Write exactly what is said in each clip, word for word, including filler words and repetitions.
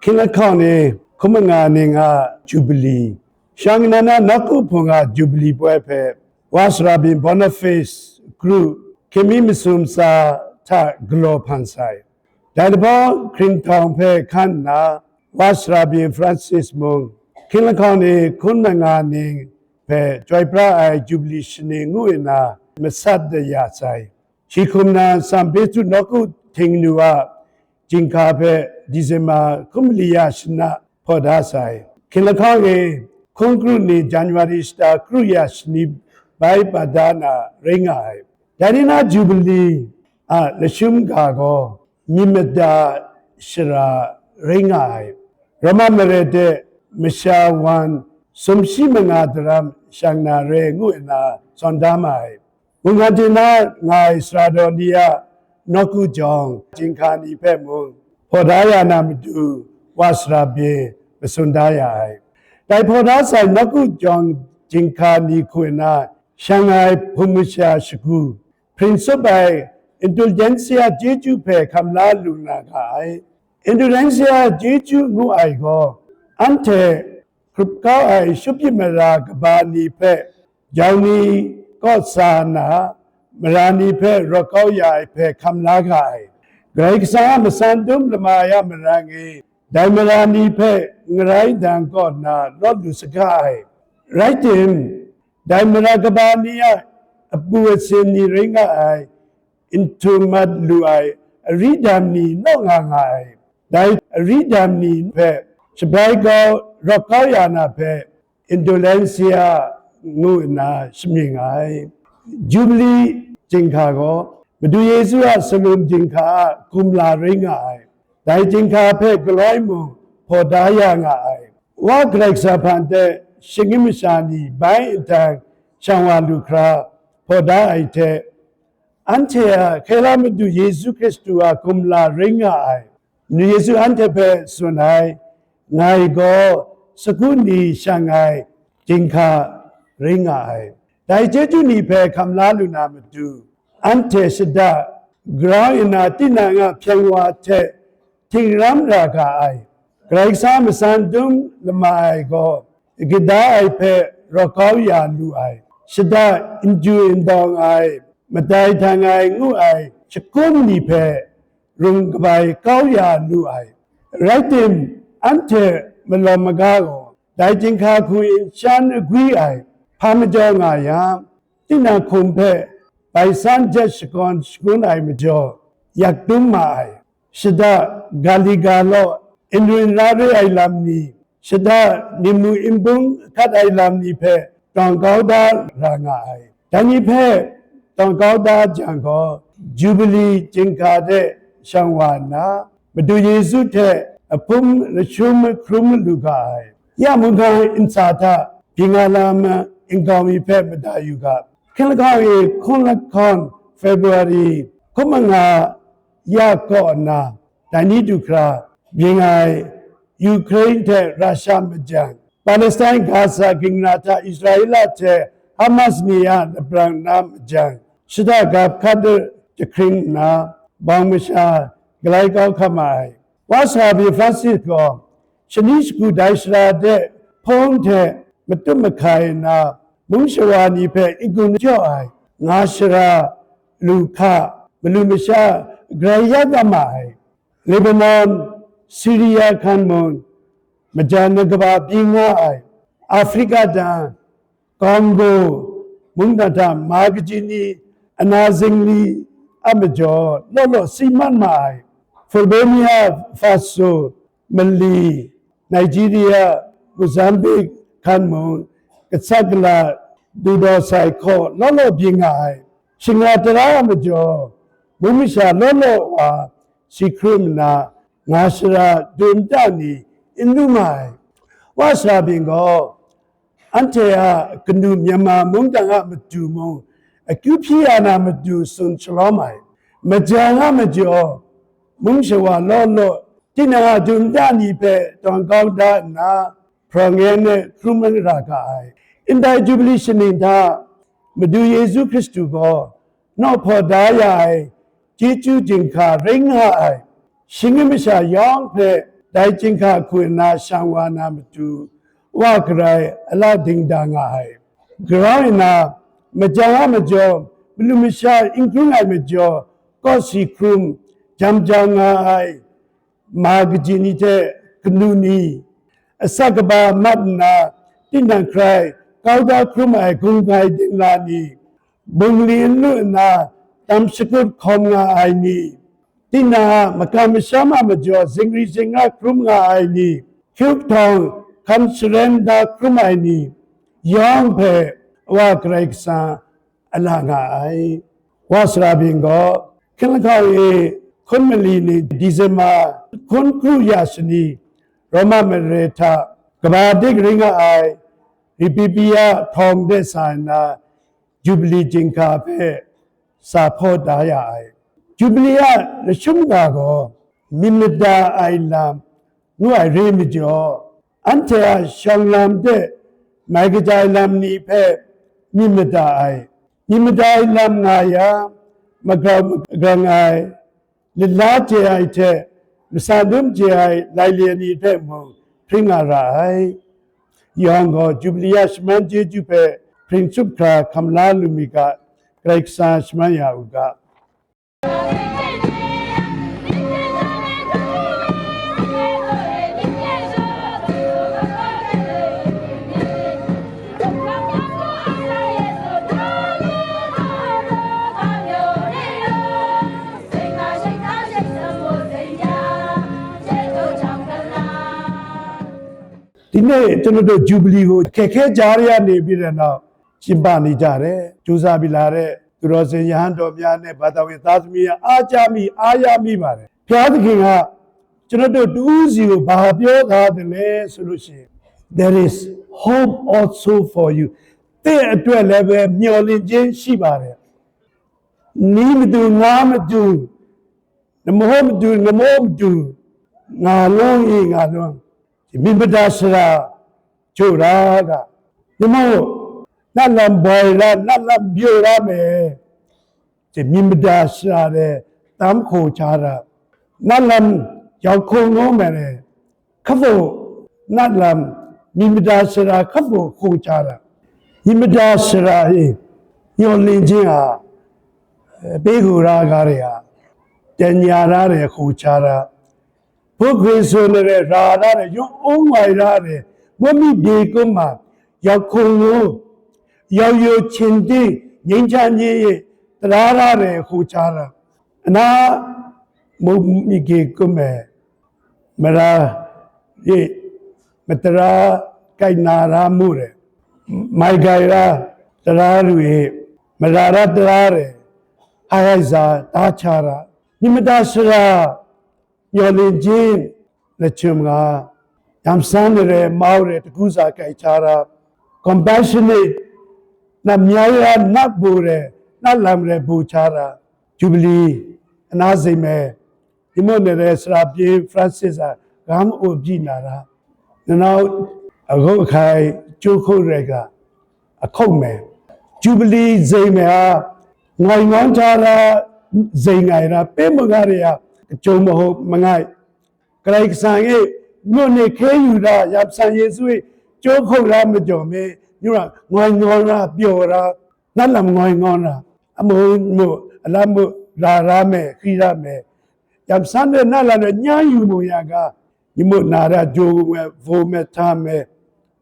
Hkying lahkawng ni hkum manga ning a Jubili, shawng nnan a nawku hpung a Jubili poi hpe, Wa Sara byin Boniface Kru, hkying mi masum tsa hta galaw hpan sai. Dai lahkawng hkringhtawng hpe hkan nna, Wa Sara byin Francis mung, hkying lahkawng ni hkum manga ning hpe chyoi pra ai Jubili shaning ngu nna masat da ya sai. Shi hkum na San Petru nawku htingnu a jinghka hpe December hkum mali ya shana hpaw da sai. Hkying lahkawng e, hkun kru ni January shata kru ya shani bai bat da na rai nga ai. Dai ni na Jubili a lashum ga gaw myit mada shara rai nga ai. Roma mare de masha wan sumshi manga daram shang na re ngu nna sawn da ma ai. Mungkan hte na nga ai sara daw ni a nawku jawng jinghka ni hpe mung, hpaw da ya na matu Wa Sara byin masun da ya ai. Dai hpaw da sai nawku jawng jinghka ni hku nna shang ai hpung masha shagu, hpring tsup ai Indulgencia chyeju hpe hkam la lu na ga ai. Indulgencia chyeju ngu ai gaw, anhte hkrup kau ai shupyit mara kaba ni hpe jau ni kaw sa nna, mara ni hpe rawt kau ya ai hpe hkam la ga ai. Karai Kasang a matsan dum lama ya marang e, dai mara ni hpe ngarai nang kaw nna lawt lu saga ai. Rai tim, dai mara kaba ni a apu asin ni rai nga ai, n htum mat lu ai ari dam ni naw nga nga ai. Dai ari dam ni hpe shabai kau rawt kau ya na hpe Indulgencia ngu nna shamying ai. Jubili jinghka gaw Madu Yesu a salum jinghka a kumla rai nga ai. Dai jinghka hpe galoi mung hpaw da ya nga ai. Wa Karai Kasang hpang de shingim masha ni bai nhtang shang wa lu hkra hpaw da ai hte, anhte a hkye la Madu Yesu Hkristu a kumla rai nga ai. Madu Yesu anhte hpe tsun ai, ngai gaw sagu ni shang ai jinghka rai nga ai. Dai chyeju ni hpe hkam la lu na matu, anhte shada grau nna tinang a hpyen wa hte htingram ra ga ai. Karai Kasang matsan dum lama ai gaw, gada ai hpe rawt kau ya lu ai. Shada n ju n dawng ai, madai htang ai ngu ai shakun ni hpe rung kabai kau ya lu ai. Rai tim, anhte malawm maga gaw, dai jinghka hku n shan agwi ai, hpa majaw nga yang, tinang hkum hpe bai san jet shakawn shakun ai majaw, yak dum ma ai. Shada ga li ga law, n rin ra re ai lam ni, shada ningmu nbung hkat ai lam ni hpe tawng kau da ra nga ai. Dai ni hpe tawng kau da jang gaw, Jubili jinghka de shang wa nna, Madu Yesu hte ahpum lashum hkrum lu ga ai. Ya mung hkang ntsa hta byin nga lam nkau mi hpe mada yu ga. Hkying lahkawng e hkun lahkawng February hkum manga ya kaw nna, dai ni du hkra byin ai Ukraine hte Russia majan, Palestine Gaza gingra hta Israela hte Hamas ni a laprang na majan, shada ga hkat jahkring nna, bawng masha galai kau hkam ma ai. Wa Sara byin Francis gaw, shani shagu dai sara de hpawng hte matut mahkai nna, mung shawa ni hpe n-gun jaw ai, nga shara, lu hka, malu masha grai ya nga ma ai. Lebanon, Syria hkan mung, majan na kaba byin nga ai, Afrika dan, Congo, mungdan hta ma kaji ni ana zingli a majaw law law si man ma ai. Fulbemia, Faso, Mali, Nigeria, Mozambique hkan mung, katsat kala dudaw sai hkaw law law byin nga ai. Shingra tara a majaw, mung masha law law wa si hkrum nna, nga shara dum ta ni n lu ma ai. Wa Sara byin gaw, anhte a kanu Myanmar mungdan a matu mung, akyu hpyi ya na matu tsun shalawm ai. Majan a majaw, mung shawa law law, tinang a dum ta ni hpe tawng kau da nna, hprawng en e hkrum ra ga ai. Ndai Jubili shaning hta, Madu Yesu Hkristu gaw, naw hpaw da ya ai chyeju jinghka rai nga ai, shingim masha yawng hpe dai chyinghka hku nna shang wa na matu, Wa garai a la dingda nga ai. Grau nna, majang a majaw, malu masha n hkrung ai majaw, kawsi hkrum, jam jau nga ai, ma kaji ni hte kanu ni, asak kaba mat nna, tinang hkrai kau da hkrum ai gung ai dingla ni, bungli n lu nna, tam shakut hkawm nga ai ni, tinang a makam masham a majaw zingri zingra hkrum nga ai ni, hkyup htawng hkan sharen da hkrum ai ni, yawng hpe Wa Karai Kasang a la nga ai. Wa sara byin gaw, hkying lahkawng e hkun mali ni Disemba hkun kru ya shani, Roma mare hta kaba dik ring nga ai, Ripipia htawng de sa nna, Jubili chyinghka hpe sa hpaw da ya ai. Jubili a lashum ga gaw, myit mada ai lam ngu ai re majaw, anhte a shawng lam de mai kaja ai lam ni hpe myit mada ai. Myit mada ai lam nga yang, magrau magrang ai, lala chye ai hte, matsan dum chye ai lailyen ni hpe mung hpring nga ra ai. Yawng gaw Jubili a shaman chyeju hpe hpring tsup hkra hkam la lu mi ga, Karai Kasang shaman ya u ga. Dine, ကျွန်တော်တို့ Jubilee ကို အခက်အခဲကြားထဲကနေပြီးတဲ့နောက် ကျင်းပနေကြတယ်။ ကြိုးစားပြီးလာတဲ့ သူတော်စင်ရဟန်းတော်များနဲ့ ဘာသာဝင်သားသမီးများ အားကျမိ အားရမိပါတယ်။ ဘုရားသခင်က ကျွန်တော်တို့ တဦးစီကို ဘာပြောထားသလဲဆိုလို့ရှိရင် "There is hope also for you." သင့်အတွက်လည်းပဲ မျှော်လင့်ခြင်းရှိပါတယ်။ နည်းမတူ ငါးမတူ နမောမတူ နမောမတူ ငါလုံး ii ငါလုံး ဒီမင်္ဂလာစရာ ကြိုတာက နမော နတ်လမ်းပွင့်လာ နတ်လမ်းပြလာမယ် ဒီမင်္ဂလာစရာတဲ့ တမ်းခိုချတာ နတ်လမ်းရောက်ခုံငုံးမယ်တဲ့ ခဖို့ နတ်လမ်း မင်္ဂလာစရာ ခဖို့ ခိုချတာ မင်္ဂလာစရာ ii မျှော်လင့်ခြင်းဟာ ပေးကိုရာဂါတွေဟာ တညာထားတယ် ခိုချတာ ဘုခရစ်ဆိုနေတဲ့ ရာထားတယ် ရုပ်အိုးဝိုင်ထားတယ် ဝတ်မိဒီကုန်းမှာ ရောက်ခုံကို ရောက်ရိုးချင်းတင်း ငြိမ်းချမ်းရေးရဲ့ တရားထားတယ် ခိုချတာ အနာ မုတ်မိကေကုန်းမယ် မရာ ရေ မတရာ ကိုက်နာရာမှုတယ် မိုက်ဂိုင်ရာ တရားတွေ မရာရတရားတယ် ဟိုက်ဟိုက်စာ တားချတာ မိမတၢ်စရာ မျှော်လင့်ခြင်း လက်ချင်က ရန်စမ်းနေတဲ့ မောက်တဲ့ တကူးစာ ကိုက်ချတာ compassionate နတ်များရ နတ်ပူတဲ့ နတ်လမ်းတဲ့ ပူချတာ Jubilee အနားစိမ်မဲ့ ဒီမို့နယ်တဲ့ စရာပြေး Francis ဟာ ဂမ်းအိုပြည့်နာတာ နနောက် အခုတ်အခိုင် ကျိုးခုတ်ရဲက အခုတ်မယ် Jubilee စိမ်မဲ့ဟာ ငွေငေါင်းချတာ စိမ်ငိုင်တာ ပဲမုန်ကားတွေဟာ အကျိုးမဟုတ် မငိုင် ကရိုက်ဆန်ရဲ့ မြို့နယ်ခဲယူတာ ရန်စမ်းယေရှုရဲ့ ကျိုးခုတ်ရမ်းမကြော်မင်း မြို့တော် ငွေငေါင်းတာ ပျော်တာ နတ်လမ်းငွေငေါင်းတာ အမို့မို့ အလမ်းမို့ ရာရမ်းမယ် ခီးရမ်းမယ် ရန်စမ်းတဲ့ နတ်လမ်းနဲ့ ညှိုင်းယူပုံရက ညီမို့နာရ ဂျိုဝဲ ဘိုမဲ ထမ်းမဲ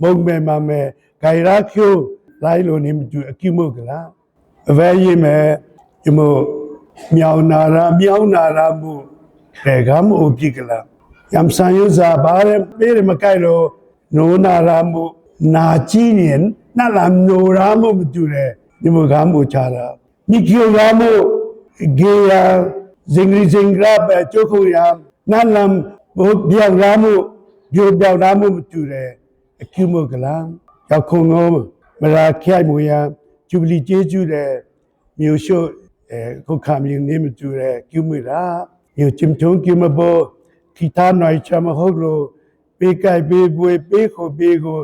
မုံမဲ မမဲ ဂိုင်ရါ ကျိုး လိုက်လိုနေမတူ အကျိုးမို့ကလား အဝဲရေးမယ် ညီမို့ မြောင်နာရ မြောင်နာရမို့ ဘယ်ကမ်းအိုပြစ်ကလား ရန်စမ်းရိုးစာ ဘာလဲ ပေးတယ် မကိုက်လို့ နိုးနာရမို့ နာကြီးနေ နတ်လမ်း နိုးရမို့ မတူတယ် ညီမို့ ကမ်းအိုချတာ မိကျိုးရမို့ ဂေယံ ဇင်ဂရီဇင်ဂရပဲ ကျိုးခုံရံ နတ်လမ်း ပြောက်ရမို့ ပြောက်ပြောက်ရမို့ မတူတယ် အကျိုးမို့ကလား ရောက်ခုံငုံး မရာ ခရိုက်မို့ရန် Jubilee ကျေးဇူးတယ် မျိုးရှို့ အဲ ခုတ်ခါမျိုးနေမတူတဲ့ ကျူးမွေတာ မျိုးကျိုးထုံးကျိုးမဘိ ခိတာနွိုင်ချမဟုတ်လို့ ပေးကိုက်ပေးပွေ ပေးခုတ်ပေးကို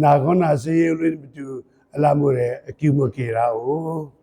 နာခေါနာစရေးလို့မတူ အလမ်းမို့တဲ့ အကျိုးမို့က့ရအို